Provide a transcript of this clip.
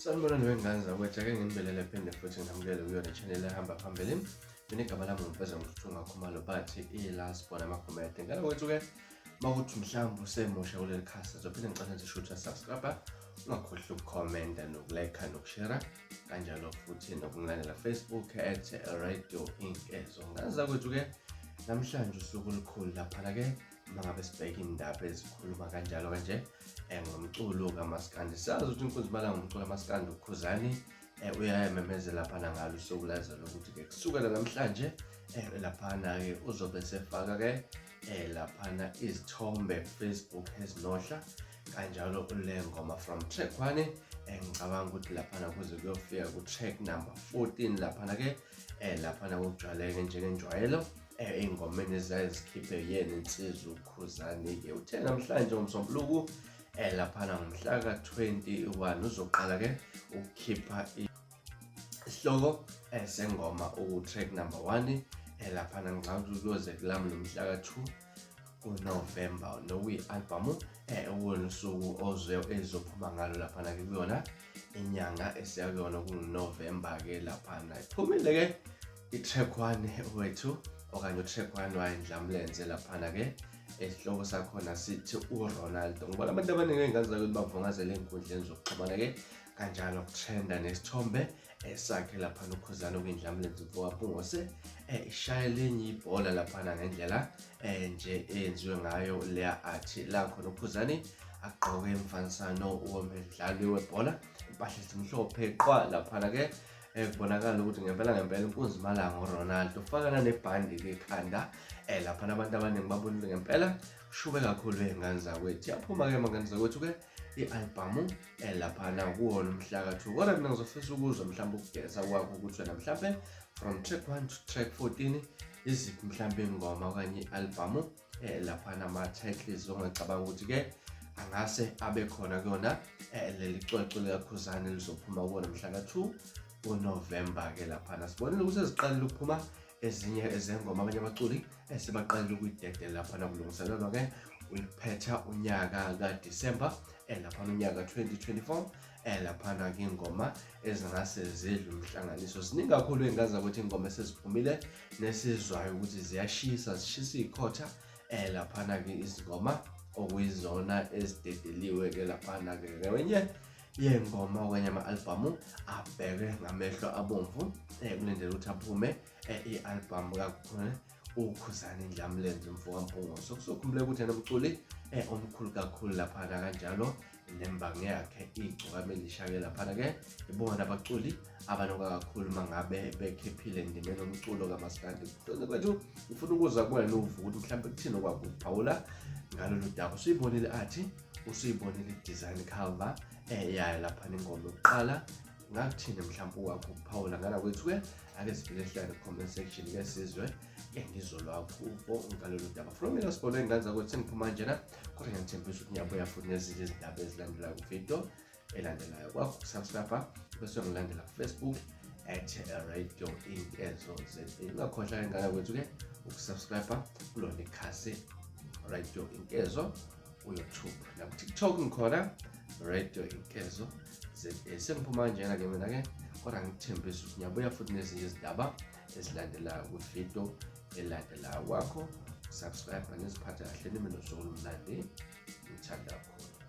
Sanibonani wengane zakwethu, ake nginibelele phinde futhi nginamukele kuyona channel ehamba phambili. Mina igama lami nguMfeza Mthunga Khumalo, bathi i-last born amaGumede. Ngane kwethu-ke, makuthi mhlawumbe usemusha kuleli khasi, ngizophinde ngicela nje ukuthi subscribe, ungakhohlwa ukukhomenta nokulayikha nokushera, kanjalo futhi nokungilandela Facebook at Radio Inkezo. Ngane zakwethu-ke, namhlanje usuku olukhulu laphana-ke uma ngabe sibheka iy'ndaba ezikhuluma kanjalo kanje ngomculo kamaskandi. Siyazi ukuthi inkunzi malanga umculo kamaskandi uKhuzani uyayememezela laphana ngalo usuku lazelo ukuthi-ke kusukela namhlanje laphana-ke uzobe sefaka-ke laphana izithombe ku-Facebook ezinohla kanjalo le ngoma from track 1, ngicabanga ukuthi laphana kuze kuyofika ku-track number 14 laphana-ke laphana kokujwayeleke njengenjwayelo ey'ngomeni ezazikhiphe yena insizwa uKhuzani-ke. Uthe namhlanje ngoMsombuluko laphana ngomhla ka-21 uzoqala-ke ukukhipha isihloko sengoma uku-track number 1 laphana, ngicabanga ukuthi kuyoze kulamule umhla ka-2 kuNovemba, nokuyi-albhamu okuwona usuku oze ezophuma ngalo laphana-ke kuyona inyanga esiya kuyona kunguNovemba-ke laphana. Iphumile-ke i-track 1 wethu okanye u-track 1 wayendlamlenze laphana-ke, esihloko sakhona sithi uRonaldo. Ngibona abantu abaningi ey'ngane zakuthi bavungazela ey'nkundleni zokuxhumana-ke kanjalo kutrenda nesithombe esakhe laphana uKhuzani okuyindlamlenze mfokaMpungose ishaya elinye ibhola laphana ngendlela nje eyenziwe ngayo leya athi la khona uKhuzani agqoke imfanisano womdlali webhola, impahla ezimhlophe qwa laphana-ke, kubonakala ukuthi ngempela ngempela inkunzi malanga uRonaldo ufaka nanebhandi ke ekhanda laphana. Abantu abaningi babonile ngempela kushube kakhulu ey'ngane zakwethu. Yaphuma-ke mangane zakwethu ke i-albhamu laphana kuwona umhla ka-2, kodwa mina ngizofisa ukuzwa mhlawumbe ukugeza kwakho ukuthi wena mhlawumbe from track 1 to track 14 iziphi mhlawumbe ingoma okanye i-albhamu laphana ama-titles ongacabanga ukuthi-ke angase abe khona kuyona leli cwecwe likaKhuzani lizophuma kuwona mhla ka-2 kuNovemba-ke laphana. Sibonile ukuthi eziqalile ukuphuma ezinye ezengoma, abanye abaculi esebaqalile ukuyidedela laphana kulungiselelwa-ke ukuphetha unyaka kaDisemba laphana unyaka 2024 laphana-ke ingoma ezingase zidle umhlanganiso. Ziningi kakhulu ey'ngane zakwethu iy'ngoma eseziphumile nesizwayo ukuthi ziyashisa, zishisa iy'khotha laphana-ke, izingoma okuyizona ezidedeliwe-ke laphana-ke. Ngenye yey'ngoma okanye ama-albhamu abhekwe ngamehlo abomvu kulindele ukuthi aphume i-albhamu kakhulu uKhuzani Ndlamlenze mfokaMpungose. Kusokhumbuleka ukuthi yena umculi omkhulu kakhulu laphana, kanjalo nembangi yakhe iGcokama Elisha-ke laphana-ke, ibona abaculi abanoka kakhulu uma ngabe bekhiphile endimeni omculo kamaskandi. Kwethu ngifuna ukuzwa kuwena uvuka ukuthi mhlawumbe kuthini okwakho ukuphawula ngalolu daba. Usuyibonile athi usuyibonile i-design cover yayo laphana ingoma yokuqala, ngakuthini mhlawumbe uwakho ukuphawula ngala kwethu-ke? Ake sivele sihlale comment section ke sizwe ke ngizolwakho uvo ngalolu daba. From mina sibone ingane zakwethu, sengiphuma njena, kodwa ngiyathembisa ukuthi ngiyabuya futhi nezinye izindaba ezilandelayo kuvidiyo elandelayo. Kwakho ukusubscribe bese ngilandela ku-Facebook at Radio Inkezo ZA. Ungakhohlwa ingane kwethu-ke ukusubscribe kulona ikhasi Radio Inkezo ku-YouTube, naku-TikTok ngikhona Radio Inkezo ZA. Sengiphuma kanjena-ke mina-ke, kodwa ngikuthembisa ukuthi ngiyabuya futhi nezinye izindaba ezilandelayo kwividiyo elandelayo. Kwakho subscribe, niziphathe kahle, nibe nosuku olumnandi. Ngithanda kakhulu.